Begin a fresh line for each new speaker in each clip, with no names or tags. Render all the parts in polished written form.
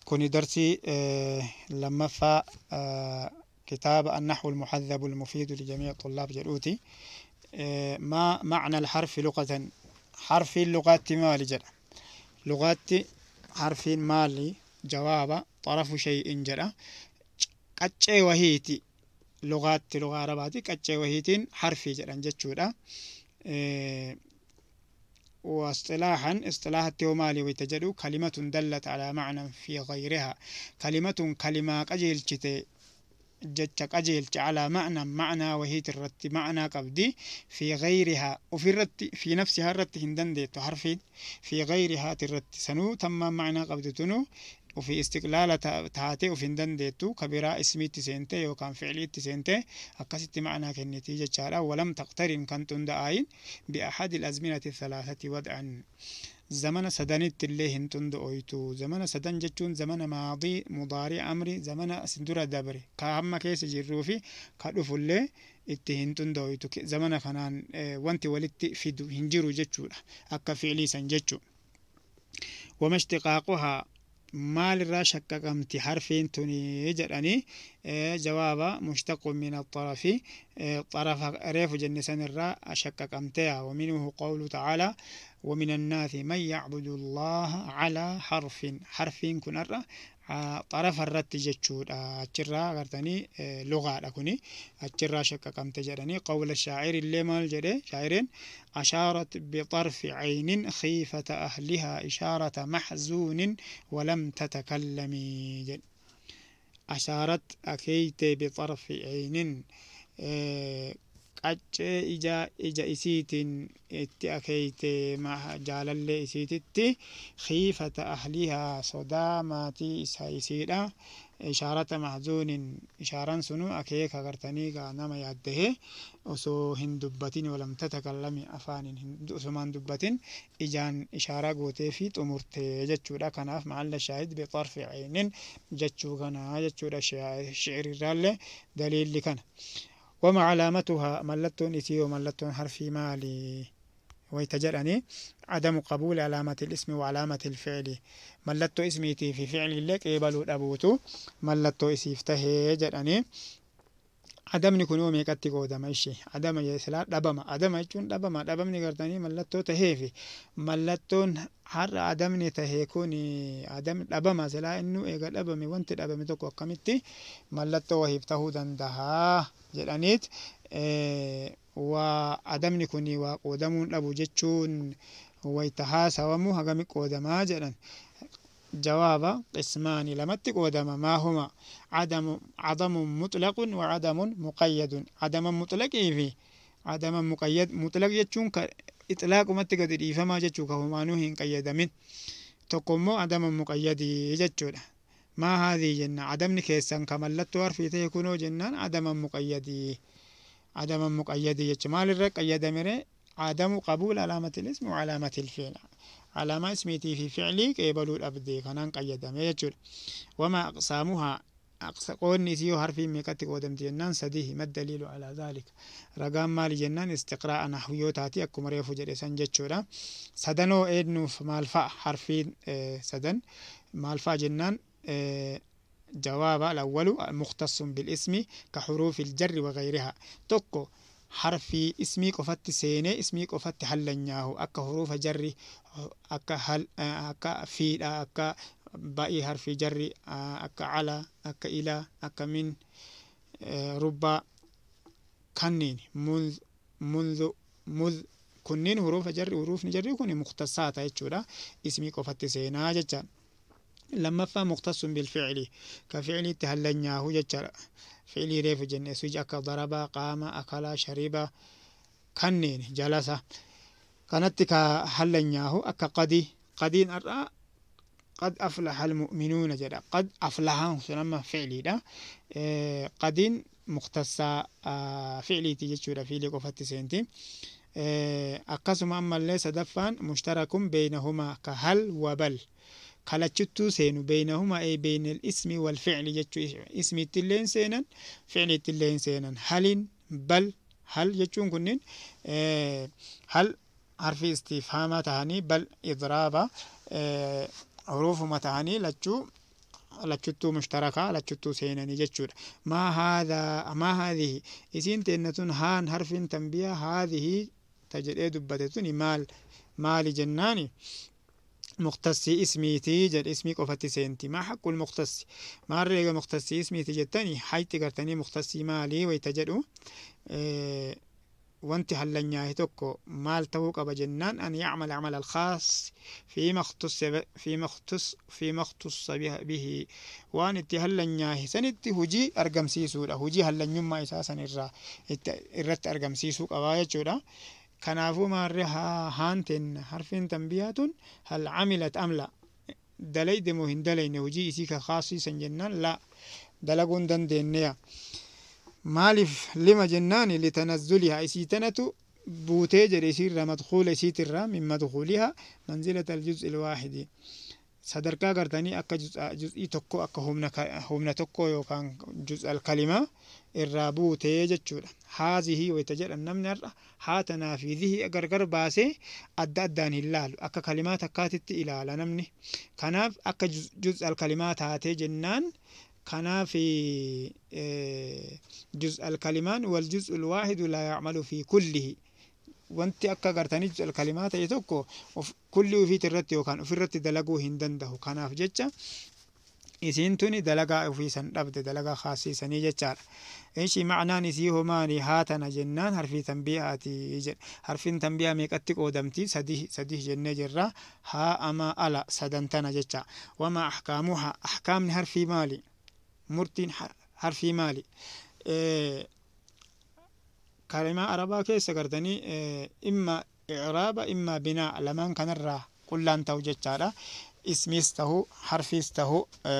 Kuni darsii lammaffaa kitaaba النحو المحذب المفيد لجميع الطلاب jedhuuti. ما معنى الحرف لغة؟ حرف lugaatti maali jedha. Lugaatti harfiin maali? Jawaaba: طرف شيء jedha. Qaccee wahiiti. Lugaatti, lugaa Arabaati, qaccee wahiitiin harfii jedhan jechuudha. واصطلاحا، اصطلاحatti hoo maali wayta jedhu، كلمة دلت على معنى في غيرها، كلمة كلمة qajeelchite jecha qajeelche، على معنى معنaa wahiit irratti ma'naa qabdi، في غيرها ofirratti، في نفسها irratti hin dandeettu harfiin، في غيرها irratti sanuu tammaan ma'naa qabdi tunu ofii istiqlaala taatee of hin dandeettu, kabiraa ismiitti seente yookaan fi'liitti seente akkasitti ma'naa kennitii jechaadha. ولم تقترن kan xunda'aayin، بأحد الأزمنة الثلاثة وضعا zamana sadanitti illee hin xunda'oytu. Zamana sadan jechuun zamana maadii, mudaarii, amri, zamana asin dura dabre, ka hamma keessa jirruu fi ka dhufullee itti hin xunda'oytu. Zamana kanaan wanti walitti fidu hin jiru jechuudha, akka fi'lii san jechuu. وما اشتقاقها؟ Maalirraa shaqqaqamti harfiin tuni jedhanii. Jawaaba: مشتق من الطرف، xarafa reefu jenne sanirraa shaqqaqamteya. ومنه قوله تعالى: ومن الناس من يعبد الله على حرف. Harfiin kun har'a xarafa irratti jechuudha. Achirraa agartanii lugaadha kuni, achirraa shaqqaqamte jedhanii. قول الشاعر illee maal jedhe shaa'iriin؟ أشارت بطرف عين خيفة أهلها إشارة محزون ولم تتكلمي jedhe. أشارت akeeyte، بطرف عين qaccee ija isiitiin itti akeeyte jaalallee isiititti، خيفة أهلها sodaa maatii isa isiidha، إشارة محزون ishaaraan sunu akeeka gartanii gaa nama yaaddahe osoo hin dubbatin، ولم تتكلم afaaniin osumaan dubbatin ijaan ishaaraa gootee fi xumurte jechuudha. Kanaaf محل الشاهد بطرف عين jechuu kana jechuudha. Shi'irirraallee daliilli kana. وما علامتها؟ Mallattoon isii yoo mallattoon harfii maali wayta jedhanii، عدم قبول علامة الاسم وعلامة الفعل، mallattoo ismiitii fi ficilillee qeebaluu dhabuutu mallattoo isiif tahee jedhanii. Adamni kun yoo meeqatti qoodama ishee? Adama silaa dhabama, adama jechuun dhabama. Dhabamni gartanii mallattoo taheefi mallattoon har'a adamni tahee kun adam dhabama silaa innu eega dhabame, wanti dhabame tokko akkamitti mallattoo wahiif tahuu dandahaa jedhaniit. Waa adamni kun waa qoodamuun dhabu jechuun wayta haasawamu hagami qoodamaa jedhan. Jawaaba: قسمان lamatti qoodama. ما هما؟ عدم عدم مطلق وعدم مقيد. عدم مطلقii fi عدم مقيد. مطلق jechuun ka itlaaqumatti gadi dhiifamaa jechuu, ka homaanuu hin qayyadamin. Tokko immoo عدم مقيد jechuudha. ما هذه jenna, adamni keessan ka mallattoo harfii ta'e kunoo jennaan، عدم مقيد. عدم مقيد jecha maalirra qayyadamere؟ عدم قبول علامة الاسم وعلامة الفعل، علامة ismiitii fi ficlii qeebaluu dhabde, kanaan qayyadame jechuudha. وما أقسامها؟ Qoodni isii yoo harfiin meeqatti qoodamti jennaan, sadihi. ما الدليل على ذلك؟ Ragaan maali jennaan, istiqraa'a nahwiyootaati, akkuma reefu jedhe san jechuudha. Sadanoo eenyuuf maal fa'a? Harfiin sadan maal fa'a jennaan, jawaaba: الأول مختص بالاسم كحروف الجر وغيرها. Tokko harfii ismii qofatti seenee ismii qofatti hallanyaahu, akka huruufa jarri, akka hal, akka fiidha, akka ba'ii harfii jarri, akka على, akka إلى, akka من, رب, kanneen منذ، منذ، مذ, kunniin huruufa jarri. Huruufni jarri kun mukhtasaata jechuudha, ismii qofatti seenaa jecha. Lammaffaa مختص بالفعل, ka ficliitti hallanyaahu jechaadha. Ficlii reefu jenne suj, akka ضرب, قام, أكل, شرب, kanneen جلس kanatti ka hallanyaahu, akka قد. Qadiin har'a قد أفلح المؤمنون jedha. قد أفلح sun amma ficliidha. Qadiin mukhtasaa ficliiti jechuudha, fiilii qofatti seenti. Akkasuma ammallee sadaffaan مشترك بينهما كهل وبل, kalachittuu seenu، بينهما أي بين الاسم والفعل jechuu, ismiitti illee seenan, ficliitti illee seenan. Halin, bal, hal jechuun kunniin, hal harfi istifhaamaa tahanii, bal idraaba huruufuma tahanii lachuu Lachuttuu mushtarakaa, lachuttuu seenanii jechuudha. Maa haadhaa, maa haadhihi, isiin teenna tun haan harfiin tanbiyaa haadhihi ta jedhee dubbate tuni maal maali jennaani, mukhtasii ismiitii jedhe, ismii qofatti seenti. Maa haqqul mukhtassi maarra eega mukhtasii ismiiti jettani hayxi gartanii mukhtasii maalii wayta jedhu, wanti hallanyaahe tokko maal ta'uu qaba jennaan, an yacmal camal alkhaas fiima ikhtussa bihi, waan itti hallanyaahe sanitti hujii argamsiisuudha, hujii hallanyummaa isaa san irraa irratti argamsiisuu qabaa jechuudha. Kanaafuu maarre haanteen harfiin tanbiyaa tun hal camilat am la, dalayde moo hin dalayne hujii isii ka khaasiisan jennaan, la, dalaguu hin dandeenyeya. Maaliif? Lima jennaani, litanazzulihaa, isii tanatu buutee jedhe isiirra, madkuula isiitirra, min madkuulihaa manzilata aljuz'i alwaahidi, sadarkaa gartanii akka juz'ii tokko, akka humna tokko yookaan juz alkalimaa irraa buutee jechuudha. Haazihii wayta jedhan namni har'a haa tanaa fi zihii gargar baasee adda addaan hin laalu, akka kalimaa takkaatitti ilaala namni. Kanaaf akka juz alkalimaa taatee jennaan, kanaaf juz alkalimaan wal juz'u alwaahidu laa yacmalu fi kullihi, wanti akka gartanii juz alkalimaa ta'e tokko kulli ufiit irratti yookaan ofirratti dalaguu hin danda'u. Kanaaf jecha isiin tuni dalagaa ofii san dhabde, dalagaa khaasiisanii jechaadha. Ishi ma'naan isii homaani haa tana jennaan, harfii tanbiihaati jedhe. Harfiin tanbiihaa meeqatti qoodamti? Sadih jennee jirra. Haa, ama, ala, sadan tana jecha. Wama ahkaamuha, ahkaamni harfii maali? Murtiin harfii maali? Kalimaa arabaa keessa gartanii imma i'raaba imma binaa, lamaan kanarraa qullaan ta'u jechaadha. Ismiis ta'u, harfiis ta'u,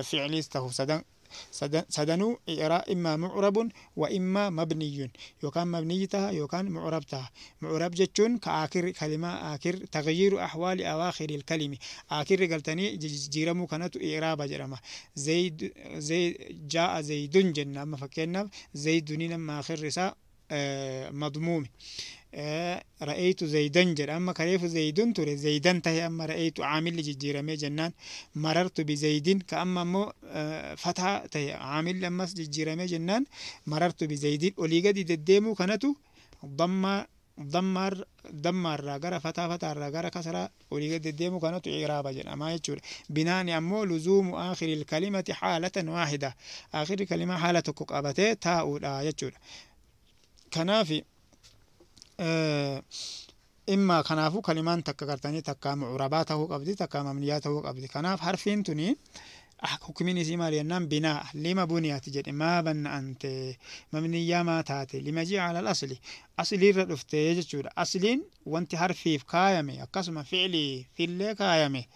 fi'liis ta'u, sadan sadanuu imma mu'rabun wa imma mabniyyun, yookaan mabniyyi taha yookaan mu'rab taha. Mu'rab jechuun ka aakir kalimaa aakir taghyiiru ahwaali awaakhiri kalimi, aakirri galtanii jijjiiramuu kanatu i'raaba jedhama. Zayd jaa'a zaydun jenna amma fakkeenyaaf, zayduniin amma aakirri isaa madmuumi. Ra'eeytu zaydan jedha, amma kareefu zaydun ture, zaydan tahe amma, ra'eeytu caamilli jijjiiramee jennaan. Marartu bizaydin, ka amma ammoo fataa tahe, caamilli ammas jijjiiramee jennaan, marartu bizaydin olii gadi deddeemuu kanatu dammaa dammaarraa gara fataa, fataarraa gara kasaraa olii gadi deddeemuu kanatu i'raaba jedhama jechuudha. Binaani ammoo luzuumu aakhiril kalimati haalatan waahida, aakhirri kalimaa haala tokko qabatee taa'uudha jechuudha. Kanaafi imma kanaafuu kalimaan takka gartanii takka mu'rabaa ta'uu qabdi, takka mabniyaa ta'uu qabdi. Kanaaf harfiin tuni hukumiin isii maali jennaan, binaa. Lima buniyati jedhe, maa banna'ante, mabniyyaa maa taate? Lima ji'a ala asli, asliirra dhufte jechuudha. Asliin wanti harfiif kaayame akkasuma fi'lii fillee kaayame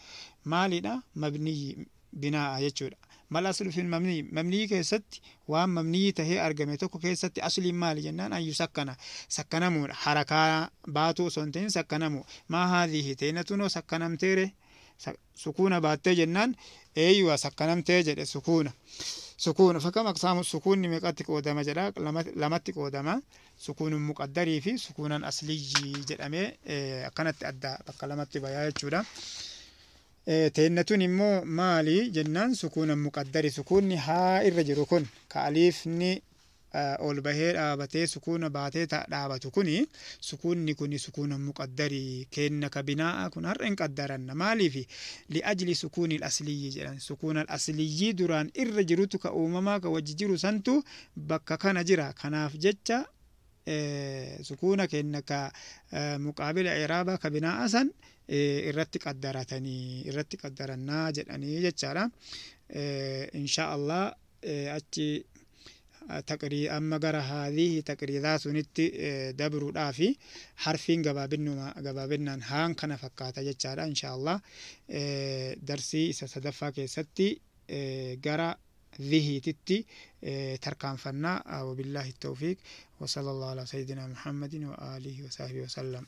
maalidha? Mabniyyi, binaa'a jechuudha. Mal aslu fil mabniyyi, mabniyyi keessatti waan mabniyyi tahee argame tokko keessatti asliin maali jennaan, ayyu sakkana, sakkanamuudha, harakaa baatuu osoo hin ta'in sakkanamu. Maa haadhihi teenatunoo sakkanamteere, sukuuna baattee jennaan, eeyyuwa sakkanamtee jedhe, sukuuna. Fakam aqsaamu sukuunni meeqatti qoodama jedha? Lamatti qoodama, sukuunun muqaddarii fi sukuunan asliyyi jedhamee akkanatti adda bakka lamatti bayaa jechuudha. Teennatun immoo maali jennaan, sukuunan muqaddari, sukuunni haa irra jiru kun ka aliifni ol bahee dhaabatee sukuuna baatee dhaabatu kuni, sukuunni kuni sukuuna muqaddarii kenna. Ka binaa'a kun har'a hin qaddaranna. Maaliifi? Li'ajli sukuuni asliyyi jedhan, sukuuna asliyyii duraan irra jirutu, ka uumamaa ka wajji jiru santu bakka kana jira. Kanaaf jecha sukuuna kenna ka muqaabila i'raabaa ka binaa'a san irratti qaddaratanii, irratti qaddarannaa jedhanii jechaadha. Insha Allah achi taqrii amma gara haadhihi taqriidaa sunitti dabruudhaafi harfiin gabaabinuma gabaabinnaan haan kana fakkaata jechaadha. Insha Allah darsii isa sadaffaa keessatti gara dhihiititti tarkaanfannaa. Wabillaahi tawfiiq, wa sallallahu ala sayyidina Muhammadin wa aalihi wa sahbihi wa sallam.